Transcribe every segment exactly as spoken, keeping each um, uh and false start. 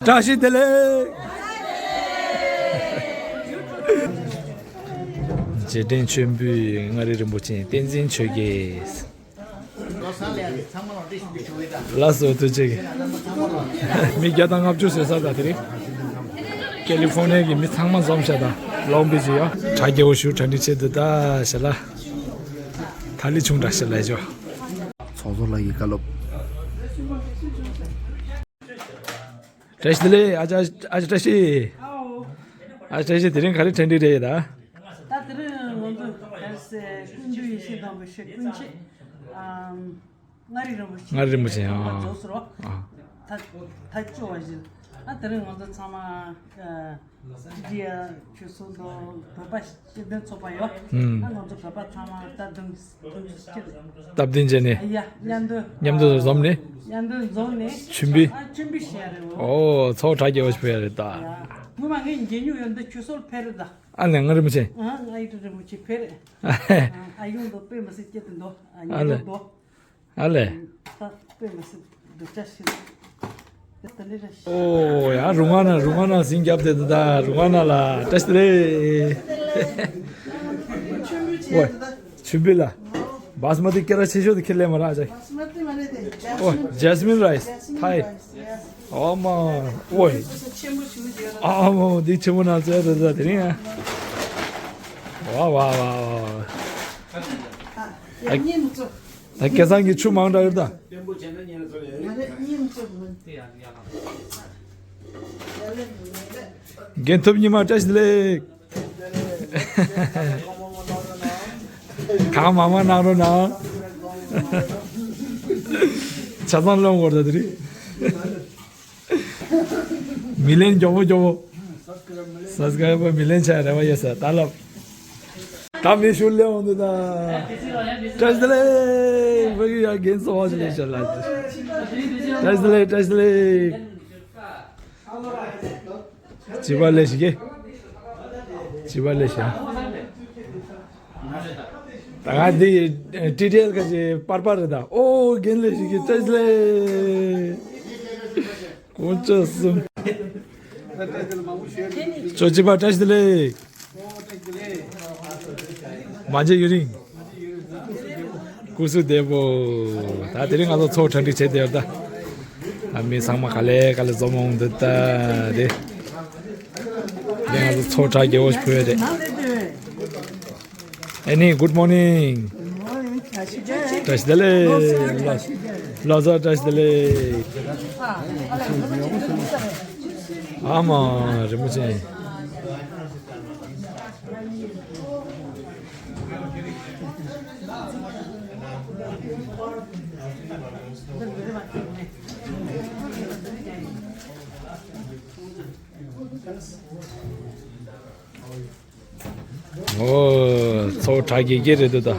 བཀྲ་ཤིས་བདེ་ལེགས། རྗེས་དྲན་མཆོད་འབུལ་མངའ་རིས་རིན་པོ་ཆེ་བསྟན་འཛིན་ཆོས་རྒྱལ། ལགས་སོ་ཐུགས་རྗེ་ཆེ། མི་བརྒྱ་དང་ལྔ་བཅུ་ཟེར་ས་དང་དེ་རིང་ཀེ་ལི་ཧྥོར་ནི་ཡ་གི་མི་ཚང་མ་འཛོམས་ཤག་དང་ལོང་བི་ཇི་ཡ་གྲ་རྒྱས་པོ་ཞུ་གྲ་སྒྲིག་བྱེད་དུ་ད་ཞེ་ལ་ཐ་ལི་ཆུང་དྲག་ཞེ་ལ་ཞོ། ཚོགས་གཙོ་ལགས་ཀྱི་བཀའ་སློབ། བཀྲ་ཤིས་བདེ་ལེགས། ཨ་ཅག་ཨ་ཅག་བཀྲ་ཤིས། ཨ་ཅག་བཀྲ་ཤིས། དེ་རིང་ག་རེ་གྲ་སྒྲིག་རེད་ད། ད་དེ་རིང་ང་ཚོ་གལ་སྲིད་ཀུན་འདུས་ཡེ་ཤེས་དང་པོ་ཞེས་ཀུན་མཁྱེན་ཨམ་མངའ་རིས་རིན་པོ་ཆེ། མངའ་རིས་རིན་པོ་ཆེ། ཨ། རྫོགས་སོང་། ཨ། ད་ད་བཅུ་བ་བཞིན། ཨ་དེ་རིང་ང་ཚོ་ཚང་མ་ཨ་འདི་ཡ་ཆོས་སྲུང་དང་བོད་པ་སྤྱི་མཐུན་ཚོགས་པ་ཡོད། ཨུམ། ཨ་ང་ཚོ་བོད་པ་ཚང་མ་ད་དུང་དུང་སྤྱི་སྟབས་བདེ་བྱས་ནས། ཡ་མཉམ་དུ། མཉམ་དུ་འཛོམས་ནས། མཉམ་དུ་འཛོམས་ནས། མཆོད་འབུལ། ཨ་མཆོད་འབུལ་བྱས་རེད་འོ། ཨོ་ཚོགས་གྲ་རྒྱས་པོ་ཞིག་ཕེབས་ཡ་རེད་ད། ཡ་ངོ་མ་ངས་མཇལ་མྱོང་ཡོད་འདི་ཆོས་སྲུང་ཕེབས་རེད་ད། ཨ་ལས་མངའ་རིན་པོ་ཆེ། ཨ་ང་ཡི་དྲི་རིན་པོ་ཆེ་ཕེབས་རེད། ཨ་ཡོང་དོ་དཔེ་མི་སྲིད་སྐྱིད་དུ་འདུག་ཨ་ཉེ་ཨ་ལས། དུ་འདུག་ཨ་ལས། ད་དཔེ་མི་སྲིད་སྡུག་ཅག་ཞིག་རེད། ད་ལས་ར་ཤི། ཨོ་ཡ་རུང་ང་ན་རུང་ང་ན་ཟིང་རྒྱབ་དེ་ད་རུང་ང་ན་ལ་བཀྲ་ཤིས་བདེ་ལེགས། ཨོ་ཆུ་བི་ལ་བཱ་སི་མ་ཏི་སྐད་གྲགས་ཆེ་ཤོས་དེ་ཁྱེར་ལེ་མ་ར་ཨ་ཅག་ཨོ་ཇེ་སི་མིན་རའི་སི་ཐའི། ཨོ་མ། ཨོ་ཡ། ཨ་མ་འདི་ཆེན་པོ་ན་ཚོད་ད་ད་དེ་རིང་ཨ། ཝ་ཝ་ཝ་ཝ། ད་སྐལ་བཟང་གི་ཆུ་མང་དྲགས་ཡོད་ད། རྒན་ཐུབ་ཉི་མ་བཀྲ་ཤིས་བདེ་ལེགས། གང་མང་མང་གནང་རོགས་གནང་། ཆ་ཚང་སློང་དགོས་རེད་ད་དེ་རིང་། མི་ལེན་མགྱོགས་པོ་མགྱོགས་པོ། སབ་སི་ཀ་རའི་བར་མི་ལེན་ཆ་རེ་བ་ཡོད་ས་ད་ལབ། ད་མི་ཞུ་ལེ་འོང་འདུག་ད། བཀྲ་ཤིས་བདེ་ལེགས། ཕ་གི་ཡ་རྒན་གསོ་བ་ཞིག་ལེན་ཤག་ལ། བཀྲ་ཤིས་བདེ་ལེགས། བཀྲ་ཤིས་བདེ་ལེགས། བྱིས་པ་ལས་ཤིག་གེ་བྱིས་པ་ལས་ཤིག་ད་ང་འདི་ཊི་ཊི་ཨེལ་ཁ་ཅིག་པར་པར་རེད་ད། ཨོ་རྒན་ལས་ཤིག་གེ་བཀྲ་ཤིས་བདེ་ལེགས། དཀོན་མཆོག་གསུམ། ཅོ་བྱིས་པ་བཀྲ་ཤིས་བདེ་ལེགས། མ་མཇལ་ཡུན་རིང་། སྐུ་གཟུགས་བདེ་པོ། ད་དེ་རིང་ང་ཚོ་ཚོགས་གྲ་སྒྲིག་བྱས་བསྡད་ཡོད་ད། ད་མི་ཚང་མ་ག་ལེ་ག་ལེ་འཛོམས་འོང་འདུག་ད་དེ། དེ་ང་ཚོ་ཚོགས་གྲ་རྒྱས་པོ་ཞིག་ཕུལ་ཡོད་རེད། ཨེ་ནི་good morning། བཀྲ་ཤིས་བདེ་ལེགས། ལོ་གསར་བཀྲ་ཤིས་བདེ་ལེགས། ཨ་མ་རིན་པོ་ཆེ། ཨོ། ཚོགས་གྲ་རྒྱས་རྒྱས་རེད་འདུག་ད།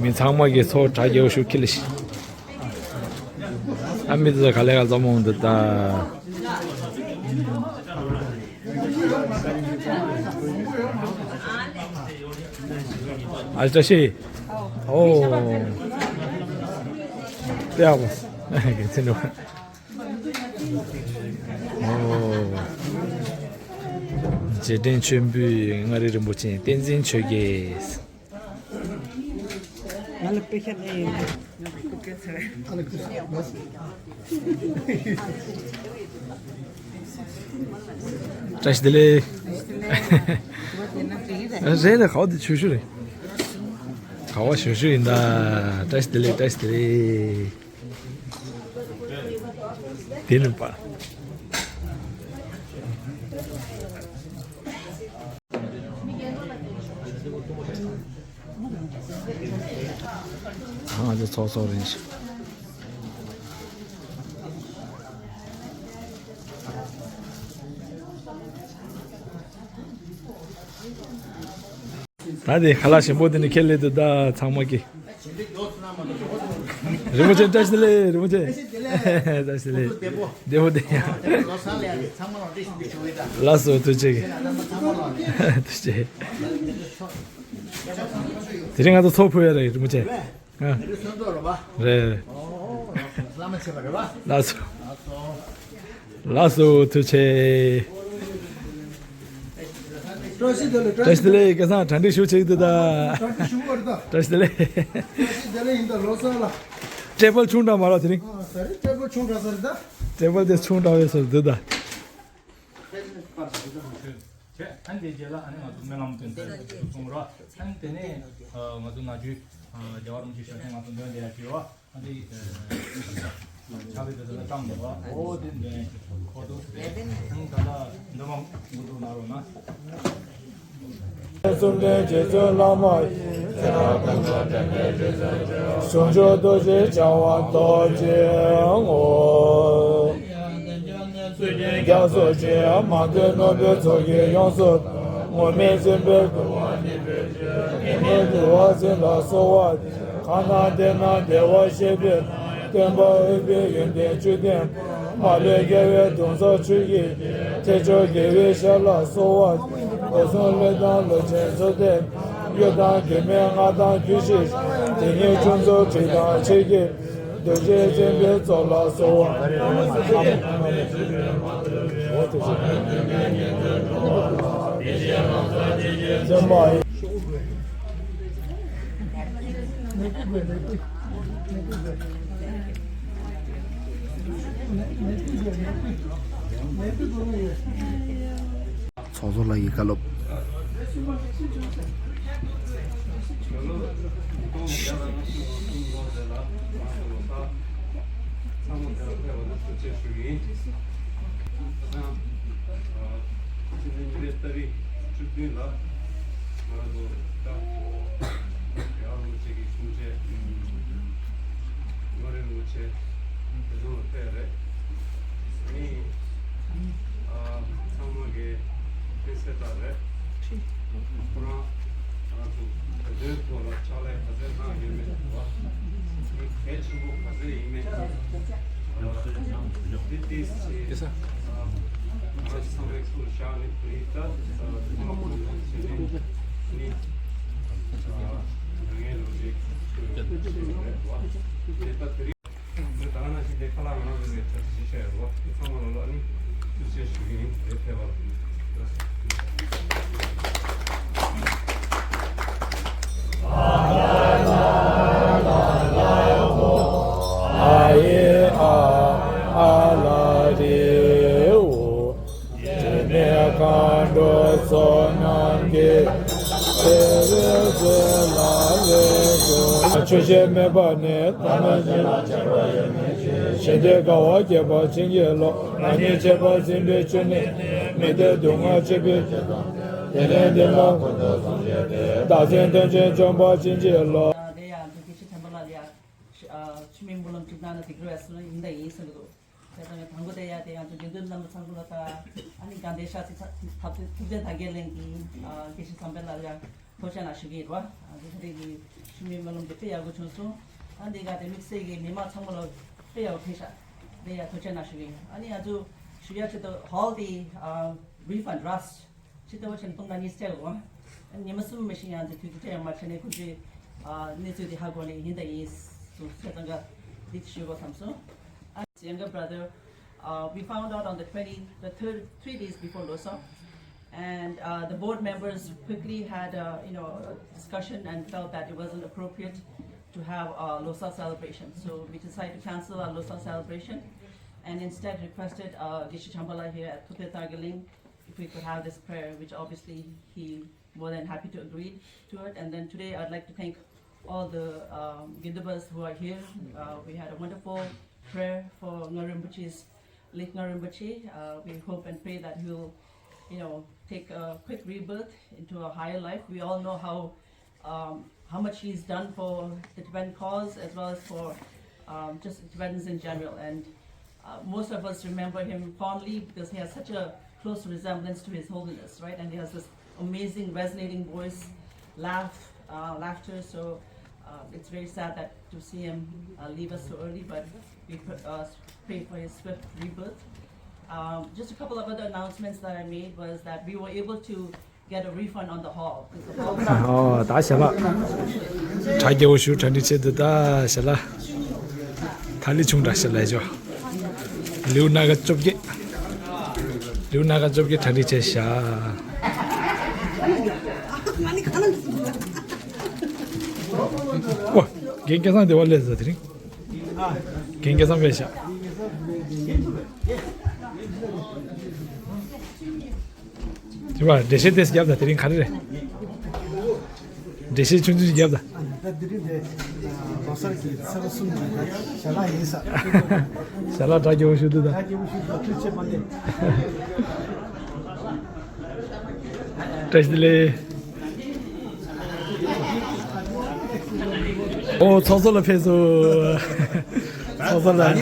མི་ཚང་མ་གིས་ཚོགས་གྲ་རྒྱས་པོ་ཞིག་ཁྱེར་ལེ་ཤི། ཨ་མི་ཚོ་ག་ལེ་ག་འཛོམས་འོང་འདུག་ད། ཨ་བཀྲ་ཤིས། ཨོ། ཏེ་ཨ་བོ། ཨོ། རྗེས་དྲན་མཆོད་འབུལ་མངའ་རིས་རིན་པོ་ཆེ་བསྟན་འཛིན་ཆོས་རྒྱལ། ང་ལ་དཔེ་ཆ་ལེན་ཡོང་། བཀྲ་ཤིས་བདེ་ལེགས། རེད་རེད། ག་བ་དེ་ཞུ་ཞུ་རེད། ག་བ་ཞུ་ཞུ་ཡིན་ད། བཀྲ་ཤིས་བདེ་ལེགས། བཀྲ་ཤིས་བདེ་ལེགས། དེ་ནི་པ། ང་ཚོ་ཚོགས་གཙོ་རེད། ད་དེ་ཁ་ལག་ཞིམ་པོ་དེ་ནི་ཁྱེར་སླེབས་འདུག་ད་ཚང་མ་གི། རིན་པོ་ཆེ་བཀྲ་ཤིས་བདེ་ལེགས། རིན་པོ་ཆེ་བཀྲ་ཤིས་བདེ་ལེགས། བདེ་པོ་བདེ་ཡ། ལགས་སོ་ཐུགས་རྗེ་ཆེ། ཐུགས་རྗེ་ཆེ། དེ་རིང་ང་ཚོ་ཚོགས་ཕུལ་ཡ་རེད་རིན་པོ་ཆེ། ཨ། རེད། ལགས་སོ། ལགས་སོ། ཐུགས་རྗེ་ཆེ། བཀྲ་ཤིས་བདེ་ལེགས། བཀྲ་ཤིས་བདེ་ལེགས། སྐལ་བཟང་གྲ་སྒྲིག་ཞུ་བྱེད་ཀྱི་འདུག་ད། གྲ་སྒྲིག་ཞུ་བར་ད། བཀྲ་ཤིས་བདེ་ལེགས། བཀྲ་ཤིས་བདེ་ལེགས་ཡིན་ད། ལོ་གསར་ལ། ཊེ་བལ་ཆུང་དྲགས་མ་རེད་དེ་རིང་། ཨ་ད་རེས་ཊེ་བལ་ཆུང་དྲགས་ས་རེད་ད། ཊེ་བལ་དེ་ཆུང་དྲགས་པའི་སར་འདུག་ད། བྱས། ཨ་ནི་དེའི་རྗེས་ལ་ཨ་ནི་ང་ཚོ་སྨོན་ལམ་འདོན་ཚར་གསུང་རོགས། ཨ་ནི་དེ་ནས་ང་ཚོ་ན་ཆུ་རྒྱལ་བ་རིན་པོ་ཆེ་ཞབས་བརྟན་ང་ཚོ་འདོན་བསྡད་ཡ་བྱེད་རོགས། ཨ་ནི་ཕྱག་དཔེ་དེ་ཚོ་ལ་བཀྲམ་འདུག་བ། འོ་དེ་འདོན་ཡ་བྱེད་རོགས། འོ་དེ་ཚོ་རེད། ཨ་ནི་ད་ལྟ་འདོན་པ་འགོ་འཛུགས་གནང་རོགས་གནང་། གསུམ་ལྡན་རྗེ་བཙུན་བླ་མ་ཡི། བྱང་ཆུབ་རྡོ་རྗེ་འཆང་དབང་རྡོ་རྗེའི་ངོ་བོ། རྒྱ་མཚོ་ཆེ་མང་ཐོས་ནོར་བུའི་ཚོགས་ཀྱིས་ཡོངས་སུ། ངུར་སྨྲིག་འཛིན་པའི་འདུལ་བ་ནི། མི་མིན་འདུལ་བ་འཛིན་ལ་གསོལ་བ། གང་ན་བསྡད་ན་བདེ་བར་གཤེགས་པའི། སྟོན་པ་ཨུཏྤལ་ཡོན་ཏན་བཅུ་ལྡན། མ་ལུས་རྒྱལ་བའི་གདུང་སར་ཆུ་སྐྱེས། ཐེག་མཆོག་དགེ་བའི་ཞབས་ལ་གསོལ་བ། སྒོ་གསུམ་བློས་བཏང་ལུས་ཅན་གཙུག་ལྡན། གཡུ་དང་གོས་མེད་རྔ་དང་གུས་ཤིག་དེ་ཉིད་ཁྱུང་མཚུངས་དྲི་དང་ཆེ་སྐྱེས། རྡོ་རྗེ་འཛིན་པའི་ཚོགས་ལ་གསོལ་བ། ཚོགས་གཙོ་ལགས་ཀྱིས་བཀའ་སློབ། ཚང་མ་དེ་ལ་ཕེབས་པ་ལ་ཐུགས་རྗེ་ཆེ་ཞུ་གི་ཡིན། ད་ཐེངས་ཕྱི་ཚེས་ཉི་ཤུ་རྩ་བཞི་བཅུ་བདུན་ལ་ང་རང་ཚོ་ད་རྒྱལ་བ་རིན་པོ་ཆེ་གི་གསུང་ཆོས། རྔ་རིན་པོ་ཆེ་དེ་ཚོ་ལ་ཕེབས་རེད། ཨ་ནི་ཨ་ཚང་མ་གི་ཕན་སེམས་དག་རེད། ཁོ་རང་ང་ཚོ་བོད་དོན་ཐོག་ལ་ཕྱག་ལས་ག་ཚད་གནང་ཡོད་མེད་དུ་བ་ནི་གལ་ཆེན་པོ་ག་ཚད་ཡིན་མེད་ཨ་ཏི་ཏིས་ཆེ་ཨ་ང་ཚོ་ཚང་མའི་ཐུགས་བཞག་ནས་བོད་ཡིག་ད་ཨ་ཐུགས་ལ་གོ་ཡོང་བྱས་ནས་ནི་ཨ་མྱ་ངན་ལས་འདས་ཐུབ་ཡོང་ཆེད་རེད་བ། དེ་ལྟ་དེ་རིང་། ད་ག་ནང་བཞིན་དེ་ཁ་ལག་ང་རང་ཚོ་ནས་གྲ་སྒྲིག་བྱས་ཡོད་རེད་བ། དེ་ཚང་མ་ལ་ལ་ནི་ཐུགས་རྗེ་ཆེ་ཞུ་གི་ཡིན། དེ་ཕེབས་པ་ལ། ཨ་ཡེ་ཨ་ཨ་ལ་རེ་འོ། དྲི་མེད་མཁའ་འགྲོའི་ཚོགས་རྣམས་ཀྱིས། དེ་བས་བཟོད་ལ་ལས་དགོས། ཆོས་བཤད་མེད་པ་ནི། ཐ་མལ་གཞན་ལ་སྤྱད་པ་ཡོད་མེད་ཅེས། ཞེ་འདོད་དགའ་བ་བསྐྱེད་པ་བྱིན་གྱིས་རློབ། ང་ཉིད་སྤྱད་པ་འཛིན་པའི་སྤྱོད་ནི་ནི། མི་འདོད་སྡུག་བསྔལ་སྤྱད་པའི་སྤྱོད་དང་། དེ་ལས་འདི་ལ་ཀུན་ཏུ་བཟང་སྤྱོད་དེ། བདག་འཛིན་གདོན་ཆེན་འཇོམས་པ་བྱིན་གྱིས་རློབ། དེ་ཡང་དགེ་བཤེས་བྱམས་པ་ལགས་ལ་ཡང་ཆུ་མིག་སྨོན་ལམ་གཅིག་གནང་ན་འགྲིག་གི་རེད་ཟེར་ན་ཡིན་དང་ཡིན་གསུང་གི་འདུག་དེ་དང་དང་པོ་དེ་ཡ་དེ་ང་ཚོ་དགེ་འདུན་རྣམ་པ་ཚང་མ་ལ་དང་ཨ་ནི་དགའ་ལྡན་ཤར་རྩེ་ཐུབ་བསྟན་དར་རྒྱས་གླིང་གི་དགེ་བཤེས་བཟང་པོ་ལགས་ལ་ཡང་ཐུགས་རྗེ་ཆེ་གནང་ཞུ་གི་ཡིན་རོ། དེ་ག་རེ་གི་ཆུ་མིག་སྨོན་ལམ་དེ་དཔེ་ཡག་པོ་བྱུང་སོང་། ཨ་འདི་ག་དེ་དམིགས་བསལ་གྱི་མི་མང་ཚང་མ་ལ་དཔེ་ཡག་པོ་ཕེབས་ཤག་དེ་ཡ་ཐུགས་རྗེ་ཆེ་གནང་ཞུ་གི་ཡིན། ཨ་ནི་ང་ཚོ་ཞུ་ཡ་ཆེད་དུ་ཧོལ་དེ་refund rush ཆེད་དུ་བ་ཆེན་སྟོང་དང་ཉི་ཤུ་རྩ་དགུ་ཉི་མ་གསུམ་མི་ཤིང་ཡང་དེ་དུས་དེ་ཡང་མ་ཆེ་ནས་ཁོ་ཚོས་གནས་ཚུལ་དེ་ཧ་གོ་ནས་ཡིན་དང་ཡིན་སུ་ཆེ་ཚང་ག་དེ་ཞུ་དགོས་བསམ་སོང་། His younger brother, uh, we found out on the twenty, the third, three days before Losar. And uh, the board members quickly had a, you know, a discussion and felt that it wasn't appropriate to have a Losar celebration. So we decided to cancel our Losar celebration and instead requested uh, Geshe Shambhala here at Thubten Targaling if we could have this prayer, which obviously he more than happy to agree to it. And then today I'd like to thank all the um, Gindabas who are here. Uh, we had a wonderful prayer for Ngawr Rinpoche's, late Ngawr Rinpoche. Uh, we hope and pray that he'll, you know, take a quick rebirth into a higher life. We all know how um, how much he's done for the Tibetan cause as well as for um, just Tibetans in general. And uh, most of us remember him fondly because he has such a close resemblance to His Holiness, right? And he has this amazing, resonating voice, laugh, uh, laughter. So uh, it's very sad that to see him uh, leave us so early, but we pr- uh, pray for his swift rebirth. Um, just a couple of other announcements that I made was that we were able to get a refund on the hall. 'Cause the hall ཨོ་ད་ཞལ་ལག་གྲ་རྒྱས་པོ་ཞུ་གྲ་སྒྲིག་བྱེད་དུ་ད་ཞལ་ལག་ཐ་ལི་ཆུང་དྲགས་ཞལ་ལག་ཅོ་ལེའུ་སྣ་ཁ་བཅོ་བརྒྱད། ལེའུ་སྣ་ཁ་བཅོ་བརྒྱད་གྲ་སྒྲིག་བྱས་བཞག་ཨོ། རྒན་སྐལ་བཟང་བདེ་བ་ལེགས་སོ། དེ་རིང་རྒན་སྐལ་བཟང་ཕེབས་ཤག་དེ་བ་འགྲེལ་བཤད་ཏོག་ཙམ་རྒྱབ་དང་། དེ་རིང་ག་རེ་རེད། འགྲེལ་བཤད་ཆུང་ཆུང་ཞིག་རྒྱབ་དང་། ད་དེ་རིང་འདི་ལོ་གསར་གྱི་ཚེས་པ་གསུམ་གྱི་ད་ཞལ་ལག་ཡིན་ས། ཞལ་ལག་གྲ་རྒྱས་པོ་ཞུ་འདུག་ད། གྲ་རྒྱས་པོ་ཞུ་འདུག་ཐུགས་རྗེ་ཆེ་པ་འདི། བཀྲ་ཤིས་བདེ་ལེགས། ཨོ་ཚོགས་གཙོ་ལགས་ཕེབས་སོང་། ཚོགས་གཙོ་ལགས་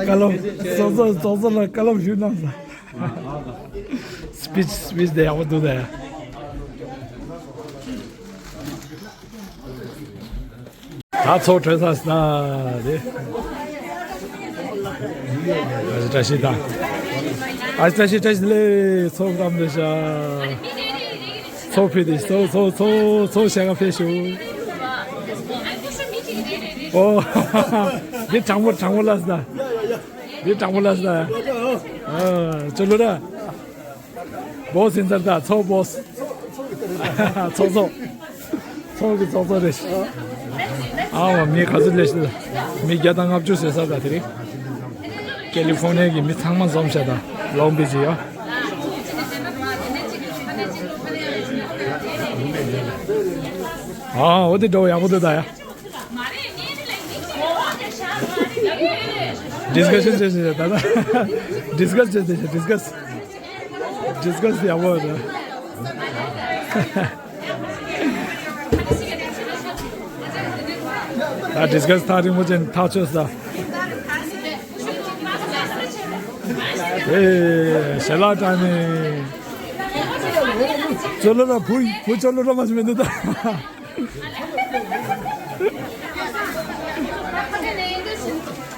བཀའ་སློབ། ཚོགས་གཙོ་ཚོགས་གཙོ་ལགས་བཀའ་སློབ་ཞུ་གནང་སོང་། སི་པིཆ་སི་པིཆ་དེ་ཡག་པོ་འདུག་ད། ད་ཚོགས་གྲོལ་ཚར་སོང་ད། དེ་བཀྲ་ཤིས་དང་། ཨ་བཀྲ་ཤིས་བཀྲ་ཤིས་བདེ་ལེགས། ཚོགས་བཀྲམ་འདི་ཤ། ཚོགས་ཕུད་དེ་ཚོགས་ཚོགས་ཚོགས་ཚོགས་ཞལ་ཁ་ཕེབས་ཤོག་ཨོ། འདི་དྲང་པོ་དྲང་པོ་ལགས་ད། འདི་དྲང་པོ་ལགས་ད། ཨ་ཅོ་ལོ་ར། སྦོ་སི་ཡིན་ས་རེད་ད། ཚོགས་སྦོ་སི། ཚོགས་གཙོ། ཚོགས་ཀྱི་ཚོགས་གཙོ་རེད། ཨ་བ་མི་ག་ཚོད་སླེབས་ཤག་མི་བརྒྱ་དང་ལྔ་བཅུ་ཟེར་ས་ད་དེ་རིང་། ཀེ་ལི་ཧྥོར་ནི་ཡ་གི་མི་ཚང་མ་འཛོམས་ཤག་ད། ལོང་བི་ཆི་ཡ། ཨ་འོ་དེ་འགྲོ་ཡག་པོ་འདུག་ད་ཡ། ཌིས་ཀ་ཤན་བྱས་བྱས་ད་ད། ཌིས་ཀ་སི་བྱས་བྱས་ཌིས་ཀ་སི། ཌིས་ཀ་སི་ཡག་པོ་རེད། ད་ཌིས་ཀ་སི་ཐག་རིང་པོ་ཅན་ཐག་ཆོད་ས། ཨེ་ཞལ་ལག་དྲངས་ནས། ཅོ་ལོ་ར་བུ་བུ་ཅོ་ལོ་ར་མ་ཞིག་མི་འདུག་ད།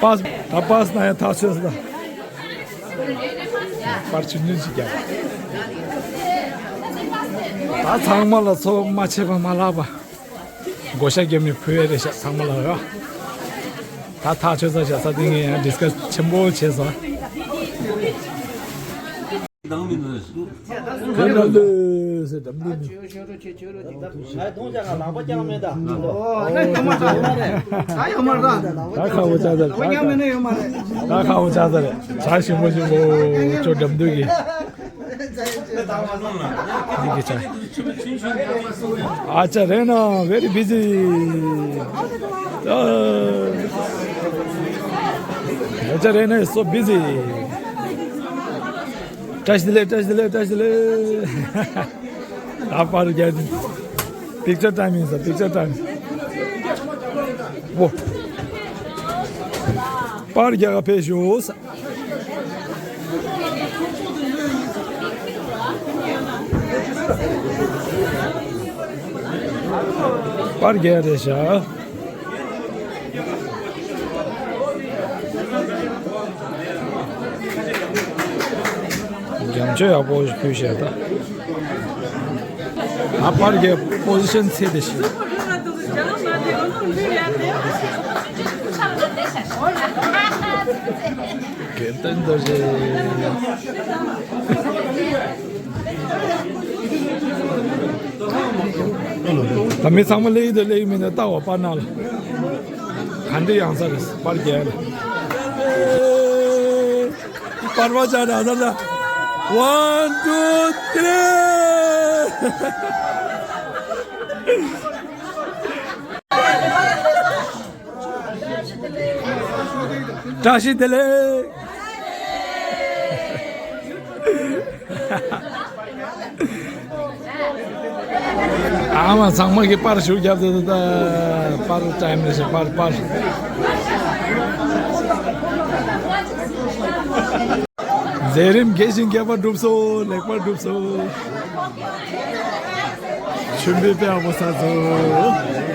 པཱས་ད་པཱས་ན་ཡང་ཐག་ཆོད་སོང་ད། པར་ཆུང་ཆུང་ཞིག་རྒྱག་ད་ཚང་མ་ལ་ཚོགས་མ་ཆད་པ་མ་ལྷག་པ། བགོ་བཤའ་རྒྱབ་ནས་ཕུལ་ཡས་རེད་ཤག་ཚང་མ་ལ་ར། ད་ཐག་ཆོད་ས་བཞག་ས་དེ་ངས་ཡང་ཌིས་ཀ་སི་ཆེན་པོ་བྱས་སོང་། ཁྱེད་རང་ལོས་ཟེར་འགྲམ་འདི་ནི། ད་ཁ་བོ་ཅག་ཟེར། ད་ཁ་བོ་ཅག་ཟེར། བྱ་ཞིམ་པོ་ཞིམ་པོ་ཅོ་འགྲམ་འདུག་གི། འདི་གི་བྱ། ཨ་ཅག་རེ་ན་very busy། ཨ་ཅག་རེ་ན་is so busy། བཀྲ་ཤིས་བདེ་ལེགས། བཀྲ་ཤིས་བདེ་ལེགས། བཀྲ་ཤིས་བདེ་ལེགས། ད་པར་རྒྱག་པིག་ཅར་ཊའིམ་ཡིན་ས། པིག་ཅར་ཊའིམ། འོ། པར་རྒྱག་ག་ཕེབས་ཤོག་ས། པར་རྒྱག་རེད་ཤག་རྒྱ་མཚོ་ཡག་པོ་ཞིག་ཕུལ་ཤག་ད། ཨ་པར་གྱི་པོ་ཟི་ཤན་ཚད་དེ་ཞིག་དགེ་འདུན་རྡོ་རྗེ། ད་མི་ཚང་མ་སླེབས་ཡོད་དང་སླེབས་ཡོད་མིན་ད་ལྟ་བ་པར་ནང་ལ། ག་འདྲ་ཡང་ས་རེད་པར་རྒྱག་ལ། པར་བ་ཆགས་ད་ད་ད། One, two, three. བཀྲ་ཤིས་བདེ་ལེགས། ཨ་མ་ཚང་མ་གི་པར་ཞུ་རྒྱབ་དེ་ད་པར་ཊའིམ་རེད་ཤག་པར་པར། མཛད་རིམ་རྒྱས་ཤིང་རྒྱས་པར་གྲུབ་སོང་། ལེགས་པར་གྲུབ་སོང་། ཆུ་འབུད་དཔེ་ཡག་པོ་ཟ་སོང་།